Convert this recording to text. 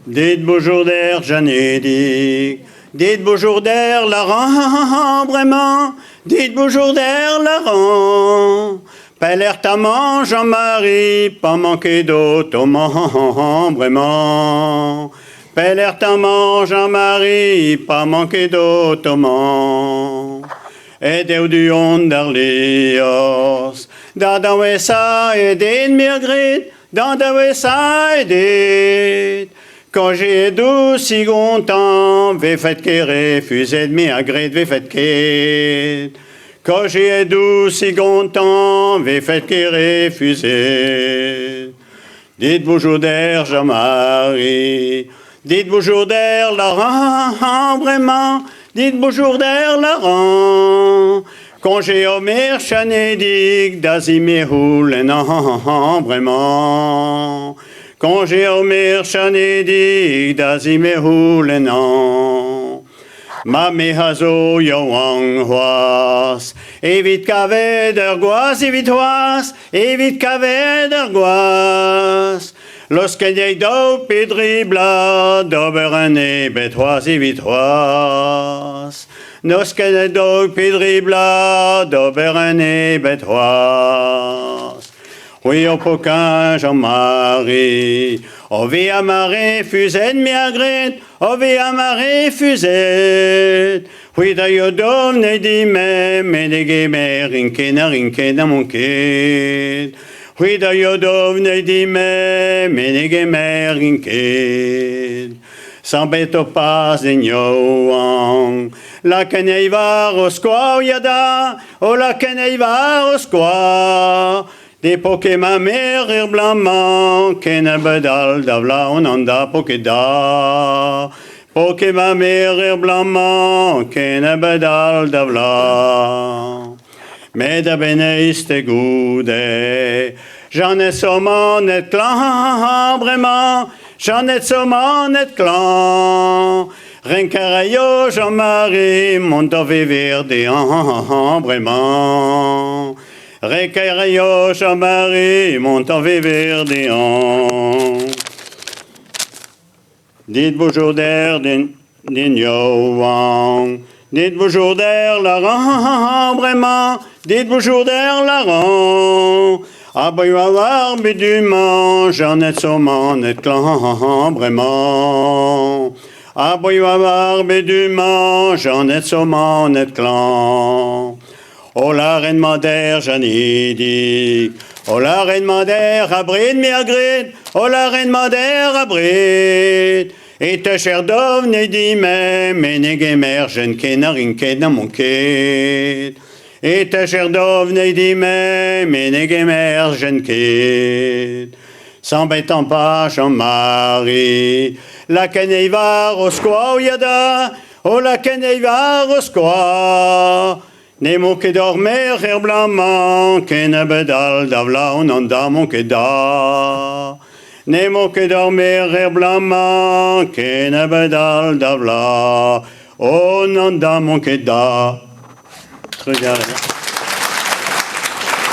Dit bonjour der Janedig, dit bonjour der Laran bremañ, dit bonjour der Laran. Pelec'h 'ta 'mañ Jean-Marie, pa 'mañ ket o tommañ bremañ. Pelec'h 'ta 'mañ Jean-Marie, pa 'mañ ket o tommañ. Aet eo du-hont d'ar liorzh, da daouesañ e den me a gred, da daouesañ e den. Quand si content, vefet ket refuzet, me a gred vefet ket. Quand j'ai si content, vefet ket refuzet. Dites bonjour der Jean-Marie, dites bonjour der Laurent, vraiment, dites bonjour der Laurent. Quand j'ai Omer Chanedig, da zimeroul en bremañ. Quand j'ai Omer Chanedig, da zimeroul en Ma me a zo yaouank c'hoazh, evit kavet ur gwaz, evit c'hoazh, evit kavet ur gwaz. Laosket eo daou pe dri bloaz d'ober un ebet c'hoazh evit c'hoazh. Laosket eo daou pe dri bloaz d'ober un ebet c'hoazh. C'hwi ho po keñv Jean-Marie, o vezañ ma refuzet me a gred, o vezañ ma refuzet. C'hwi 'daio dorn din-me, me ne gemerin ket na rin ket na mon ket. C'hwi 'daio dorn din-me, me ne gemerin ket. Sambet ho paz den yaouank, lakaet anezhi war ho skoaz, ya da, o lakaet anezhi war ho skoaz. Ne po ket ma merc'h er bloaz-mañ, kennebeut all da vloaz an da po ket da. Po ket ma merc'h er bloaz-mañ, kennebeut all da vloaz. Met a-benn eizhtez goude, Janed zo manet klañv bremañ, Janed zo manet klañv. Renkañ a raio Jean-Marie mont da vever dezhañ bremañ. Renkañ a raio Jean-Marie mont da vever dezhañ. Dit bonjour der den, den yaouank, dit bonjour der Laran bremañ, dit bonjour der Laran. Abaoe war bet du-mañ, Jeannette zo manet klañv bremañ. Abaoe war bet du-mañ, Jeannette zo manet klañv. O lâret ma der Janedig, o lâret ma der abred me a gred, o lâret ma der abred. E techer dovn e dime, me ne gemerjen ket na rin ket na mon ket. E techer dovn e dime, me ne gemerjen ket. S'embêtant pas Jean-Marie, lakaet ei war o skoa ya da, O lakaet ei war o skoaz, n'emañ ket hor merc'h er bloaz-mañ, kennebeut all da vloaz an da ket da. N'emañ ket hor merc'h er bloaz-mañ, kennebeut all da vloaz, oh nan da ket da. Trugarez.